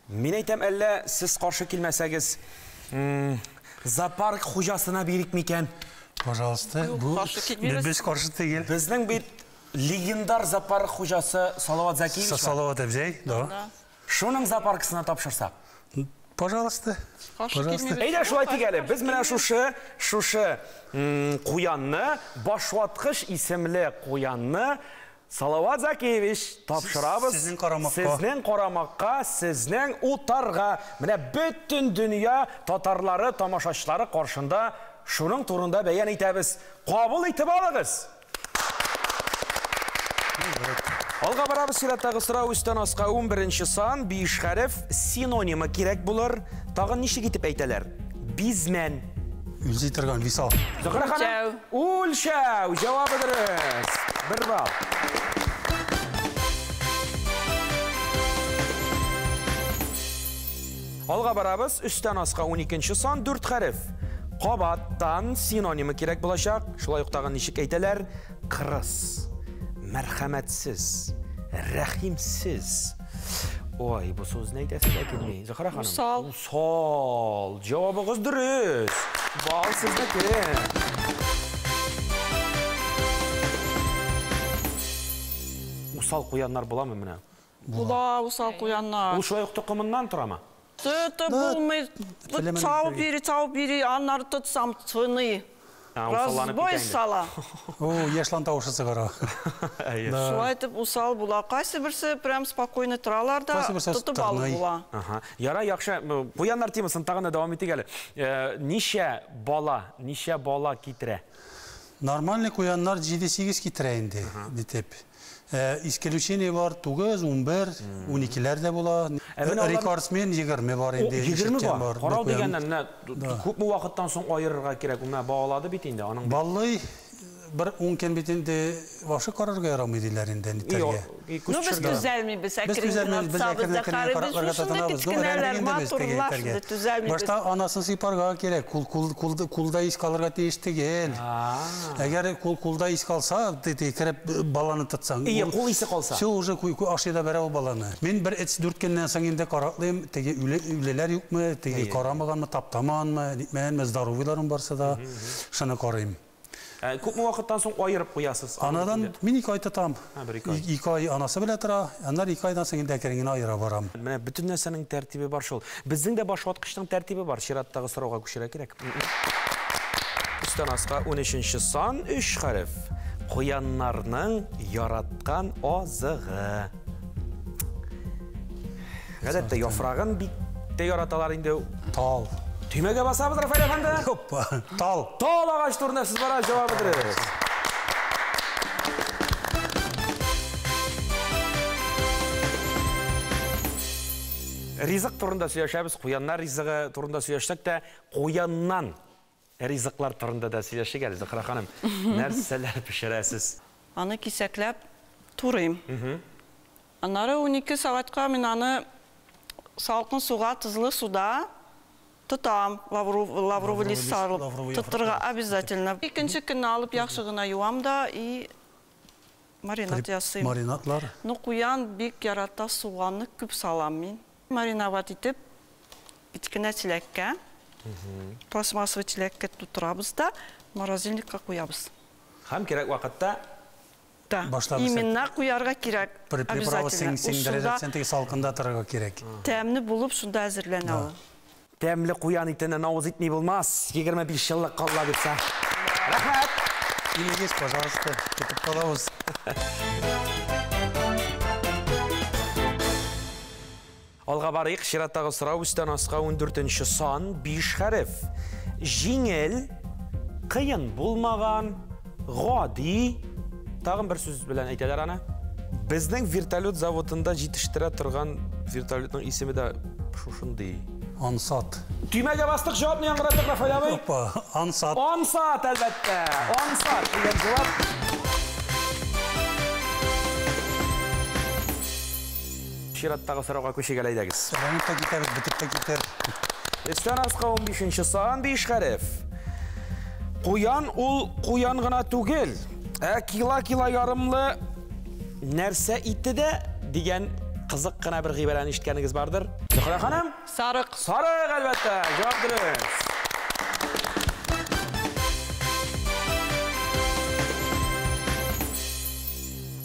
Мин әйтәм, әллә сез каршы килмәсәгез, зоопарк хуҗасына бирик микән?
Пожалуйста, бу без каршы түгел.
Безнең бит легендар зоопарк хуҗасы Салават Закиевич бар.
Салават әбзәй, да.
Шуның зоопаркысына тапшырсак.
Пожалуйста. Пожалуйста.
Әйдә шулай тик әле. Без менә шушы куянны, башваткыч исемле куянны Салават Закиевич тапшырабыз.
Сезнең карамакка.
Сезнең карамакка, сезнең утарга. Менә бөтен дөнья татарлары, тамашачылары каршында шуның турында бәян итәбез. Кабул итеп алыгыз. Алга барабыз, чираттагы сорау өстән аска 11 сан, 5 хәреф, синонимы кирәк булыр. Тагын ничек итеп әйтәләр? Бизмән.
Үлчәй торган висал.
Зөһрә ханым, үлчәү. Җавабы дөрес. 1 балл. Алга барабыз. Өстән аска 12 сан, 4 хәреф. Кабаттан синонимы кирәк булачак. Шулай ук тагын ничек әйтәләр? Кырыс, мәрхәмәтсез, рәхимсез. Ой, бу сүзне әйтәсе дә килми. Зөһрә ханым.
Усал.
Усал. Җавабыгыз дөрес. Бал сезнеке. Усал куяннар буламы менә?
Була усал куяннар.
Ул шулай ук токымыннан торамы?
Тотып булмый. Чабып йөри, чабып йөри, аннары тотсам тыный. Разбой сала.
О, яшьлан тавышы чыгара.
Шулай итеп усал була. Кайсы берсе прям спокойно торалар да, тотып алып була.
Яра, яхшы. Куяннар темасын тагын да дәвам итик әле. Ничә бала, ничә бала китерә?
Нормальный куяннар 7-8 китерә инде, дитеп. Исключение бар, 9, 11, 12-ләр дә була. Рекордсмен 20 бар инде.
20 бар. Карау дигәннән, менә күпме вакыттан соң аерырга кирәк? Менә багалады бит инде аның.
Баллый бер 10 көн бит инде башы карарга ярамый диләр инде нитәргә.
Ну без төзәлмибез, әкрен генә карарга тотынабыз. Кечкенәләр матурлар шунда төзәлмибез.
Башта анасын сыйпарга кирәк. Кулда ис калырга тиеш түгел. Әгәр кулда ис калса, кереп баланы тотсаң.
Ие, кул исе калса.
Все уже ашый да бәрә ул баланы. Мин бер 3-4 көннән соң инде караклыйм, теге үлеләр юкмы, теге карамаганмы, таптамаганмы, нитмәгәнме, здоровыйларым барса да, шуны карыйм.
Күпме вакыттан соң аерып куясыз?
Анадан мин 2 ай тотам. 2 ай анасы белән тора, аннары 2 айдан соң инде әкрен генә аера барам.
Менә бөтен нәрсәнең тәртибе бар шул. Безнең дә башваткычның тәртибе бар. Чираттагы сорауга күчәргә кирәк. Өстән аска 13 сан, 3 хәреф. Куяннарның яраткан азыгы. Гадәттә яфрагын бик тә яраталар инде.
Тал.
Төймәгә басабыз, Рафаэль әфәнде.
Опа, тал.
Тал агач турында сүз бара, җавабы дөрес. Ризык турында сөйләшәбез, куяннар ризыгы турында сөйләшсәк тә, куяннан ризыклар турында да сөйләшик әле, Зөһрә ханым. Нәрсәләр пешерәсез?
Аны кисәкләп турыйм. Аннары 12 сәгатькә мин аны салкын суга, тозлы суда тотам, лавровый лист сарылып, тотырга обязательно. Икенче көнне алып яхшы гына юам да и маринад ясыйм.
Маринадлар?
Ну, куян бик ярата, суганны күп салам мин. Мариновать итеп, кечкенә чиләккә, пластмассовый чиләккә тутырабыз да, морозильникка куябыз.
Һәм кирәк вакытта?
Да, именно куярга кирәк, обязательно.
Сиңдерәсең, теге салкында торырга кирәк.
Тәмле булып шунда әзерләнә ул.
Тәмле куян итеннән авыз итми булмас. 25 еллык калла бирсә. Рәхмәт!
Килегез, пожалуйста, көтеп калабыз.
Алга барыйк, чираттагы сорау өстән аска 14 сан, 5 хәреф. Җиңел, кыен булмаган, гади, тагын бер сүз белән әйтәләр аны. Безнең вертолет заводында җитештерә торган вертолетның исеме дә шушындый.
Ансат.
Төймәгә бастык, җавапны яңгыраттык, Рафаэль абый.
Опа, ансат.
Ансат, әлбәттә. Ансат дигән җавап. Чираттагы сорауга күчик әле, әйдәгез.
Сорауны та китәбез, бетеп тә китәр.
Өстән аска 15 сан, 5 хәреф. Куян ул куян гына түгел, ә кила-кила ярымлы нәрсә итте дә дигән кызык кына бер гыйбарәне ишеткәнегез бардыр. Зөһрә ханым?
Сарык.
Сарык, әлбәттә, җавап дөрес.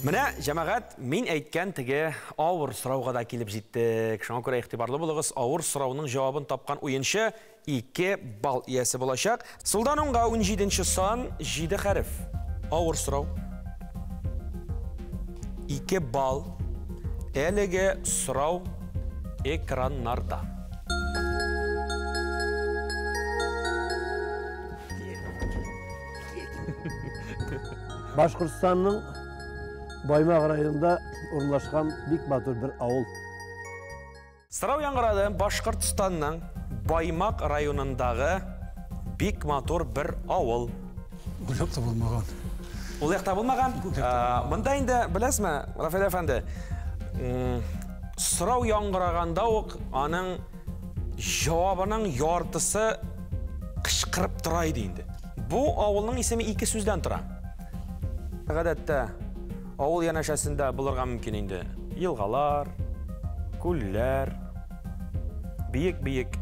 Менә, җәмәгать, мин әйткән теге авыр сорауга да килеп җиттек. Шуңа күрә игътибарлы булыгыз, авыр сорауның җавабын тапкан уенчы 2 балл иясе булачак. Сулдан уңга 17 сан, 7 хәреф. Авыр сорау. 2 балл. Әлеге сорау экраннарда.
Башкортстанның Баймак районында урнашкан бик матур бер авыл.
Сорау яңгырады. Башкортстанның Баймак районындагы бик матур бер авыл.
Ул якта булмаган.
Ул якта булмаган? Монда инде, беләсезме, Рафаэль әфәнде, сорау яңгыраганда ук аның җавабының яртысы кычкырып тора иде инде. Бу авылның исеме ике сүздән тора. Гадәттә, авыл янәшәсендә булырга мөмкин инде. Елгалар, күлләр, биек-биек.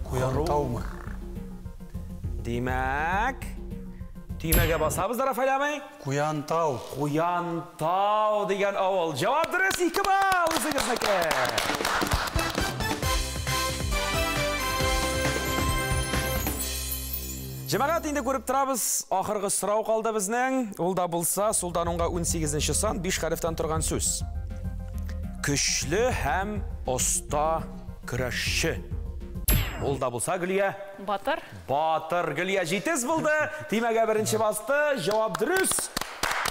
Куян таумы?
Димәк, төймәгә басабыз да, Рафаэль абый.
Куян тау.
Куян тау дигән авыл. Җавап дөрес, 2 балл үзегезнеке. Җәмәгать, инде күреп торабыз, ахыргы сорау калды безнең. Ул да булса, сулдан уңга 18 сан, 5 хәрефтән торган сүз. Көчле һәм оста көрәшче. Ул да булса, Гөлия.
Батыр.
Батыр. Гөлия җитез булды. Төймәгә беренче басты. Җавап дөрес.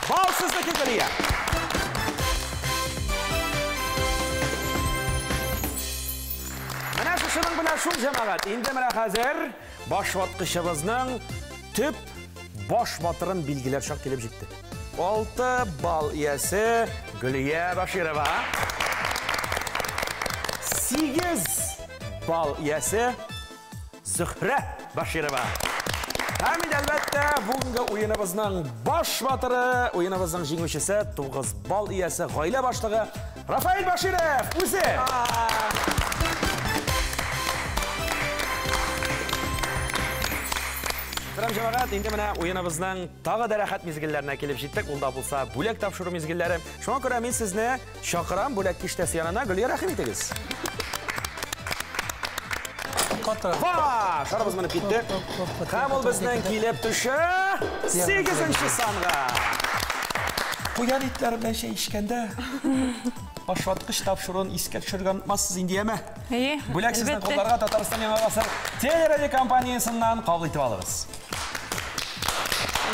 Бал сезнеке, Гөлия. Менә шушының белән шул, җәмәгать. Инде менә хәзер башваткычыбызның төп баш батырын билгеләр чак килеп җитте. 6 балл иясе Гөлия Баширова. 8 балл иясе Зөһрә Баширова. Һәм инде, әлбәттә, бүгенге уеныбызның баш батыры, уеныбызның җиңүчесе, 9 балл иясе, гаилә башлыгы Рафаэль Баширов үзе. Мөхтәрәм җәмәгать, инде менә уеныбызның тагы да рәхәт мизгелләренә килеп җиттек. Ул да булса бүләк тапшыру мизгелләре. Шуңа күрә мин сезне чакырам бүләк киштәсе янына. Гөлия, рәхим итегез. Ва! Шарыбыз менеп китте. Һәм ул безнең килеп төшә 8 санга. Куян итләре белән чәй эчкәндә башваткыч тапшыруын искә төшерергә онытмассыз инде, яме?
Әйе,
Бүләк сезнең
әлбәттә.
кулларга Татарстан Яңа гасыр телерадиокомпаниясеннән кабул итеп алыгыз.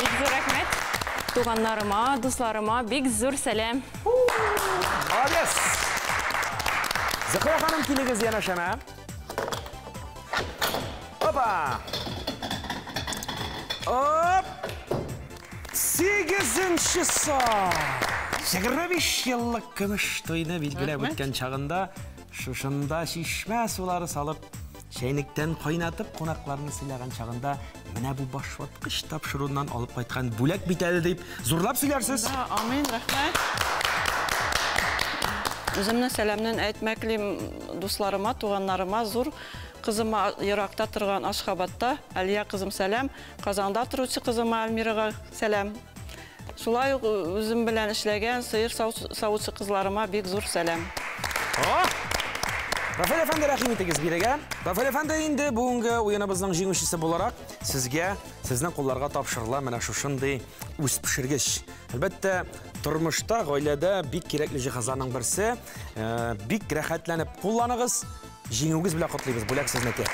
Бик зур рәхмәт. Туганнарыма, дусларыма бик зур сәлам.
Молодец! Зөһрә ханым, килегез янәшәмә. Опа! Оп! 8 сан! 25 еллык көмеш туйны билгеләп үткән чагында шушында чишмә сулары салып, чәйнектән кайнатып кунакларны сыйлаган чагында менә бу башваткыч тапшыруыннан алып кайткан бүләк бит әле дип зурлап сөйләрсез.
Да, амин, рәхмәт. Үземнең сәламнән әйтмәклим дусларыма, туганнарыма, зур кызыма еракта торган Ашхабадта, Алия кызым сәлам, Казанда торучы кызыма Альмирага сәлам. Шулай ук үзем белән эшләгән сыер савучы кызларыма бик зур сәлам.
Рафаэль әфәнде, рәхим итегез бирегә. Рафаэль әфәнде, инде бүгенге уеныбызның җиңүчесе буларак сезгә, сезнең кулларга тапшырыла менә шушындый үз пешергеч. Әлбәттә, тормышта, гаиләдә бик кирәкле җиһазларның берсе. Бик рәхәтләнеп кулланыгыз. Җиңүегез белән котлыйбыз. Бүләк сезнеке.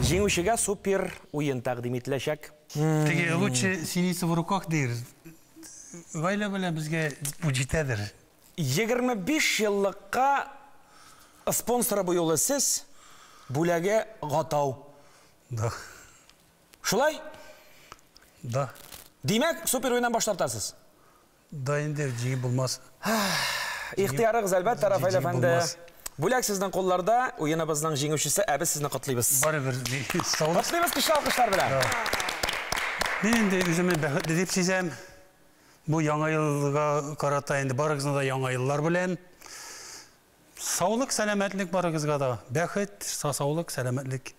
Җиңүчегә супер уен тәкъдим ителәчәк.
Теге лучше синица в руках дир. Гаилә белән безгә бу җитәдер.
25 еллыкка спонсоры бу юлы сез, бүләге Гатау.
Да.
Шулай?
Да.
Димәк, супер уеннан баш тартасыз.
Да, инде җиңеп булмас.
Ихтыярыгыз, әлбәттә, Рафаэль
Җиңеп
әфәнде.
булмас.
Бүләк сезнең кулларда, уеныбызның җиңүчесе, ә без сезне котлыйбыз.
Барыбер саулык.
Котлыйбыз көчле алкышлар белән.
Мин инде үземне бәхетле дип сизәм. Бу яңа елга карата инде барыгызны да яңа еллар белән. Саулык, сәламәтлек барыгызга да. Бәхет, саулык, сәламәтлек.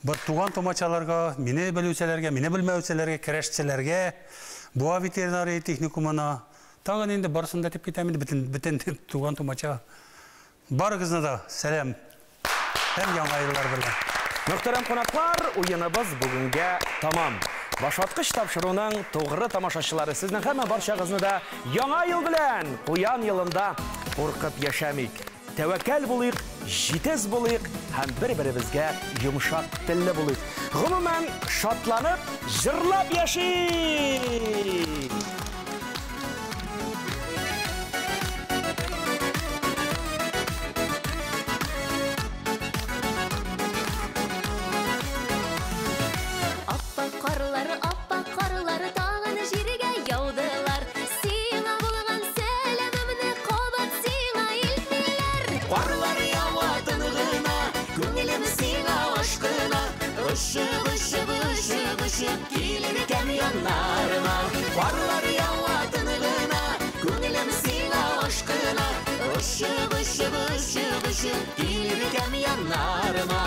Бар туган тумачаларга, мине белүчеләргә, мине белмәүчеләргә, көрәшчеләргә, Буа ветеринария техникумына, тагын инде барысын да дип китәм инде, бөтен туган тумача. Барыгызны да сәлам һәм яңа еллар белән.
Мөхтәрәм кунаклар, уеныбыз бүгенгә тамам. Башваткыч тапшыруның тугры тамашачылары, сезнең һәммә барчагызны да яңа ел белән, куян елында куркып яшәмик. Тәвәккәл булыйк, җитез булыйк һәм бер-беребезгә йомшак телле булыйк. Гомумән, шатланып, җырлап яшик!
Аппак карлар, аппак карлар тагын җиргә яудылар. Сиңа
яннарыма. Карлар ява тын гына, күңелем сиңа ашкына. Очып, очып, очып, очып, килер икән яннарыма.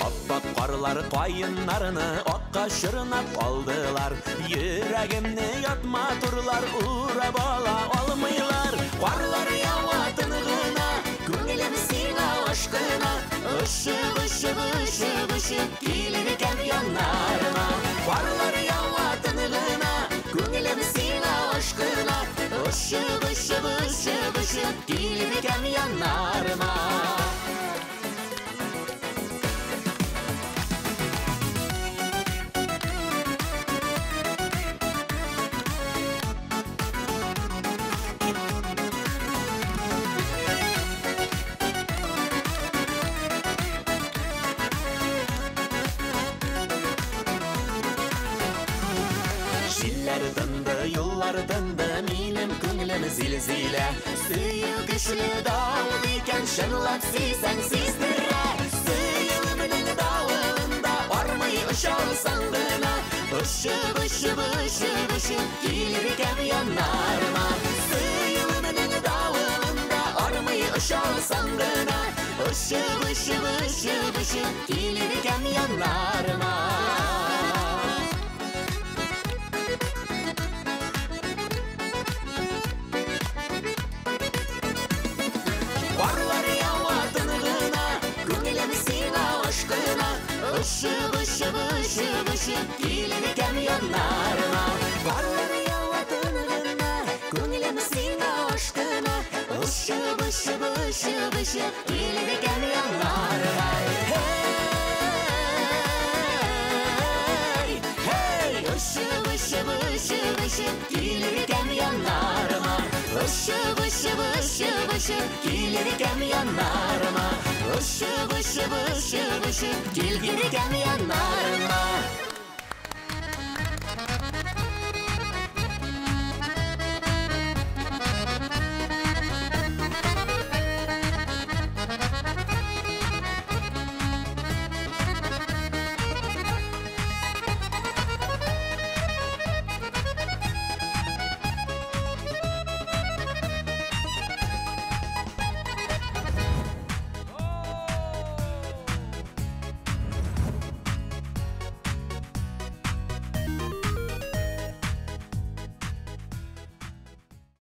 Аппак карлар каеннарны акка чорнап алдылар. Йөрәгемне ят матурлар урап ала алмыйлар. Карлар ява тын гына, күңелем сиңа ашкына. Очып, очып, очып, очып, килер икән яннарыма. Карлар ява тын гына, күңелем сиңа ашкына. Очып, очып, очып, очып, килер икән яннарыма. Җилләр тынды, юллар тынды, минем күңелем зилзилә. Сөю көчле давыл икән, чынлап сөйсәң сиздерә. Сөюемнең давылында армый очалсаң гына. Очып, очып, очып, очып, килер икән яннарыма. Сөюемнең давылында армый очалсаң гына. Очып, очып, очып, очып, килер икән яннарыма. Карлар ява тын гына, күңелем сиңа ашкына. Очып, очып, очып, очып, килер икән яннарыма. Карлар ява тын гына, күңелем сиңа ашкына. Очып, очып, очып, очып, килер икән яннарыма. Hey, hey, очып, очып, очып, очып, килер икән яннарыма. Очып, очып, очып, очып, килер икән яннарыма. Очып, очып, очып, очып, килгән икән яннарыма.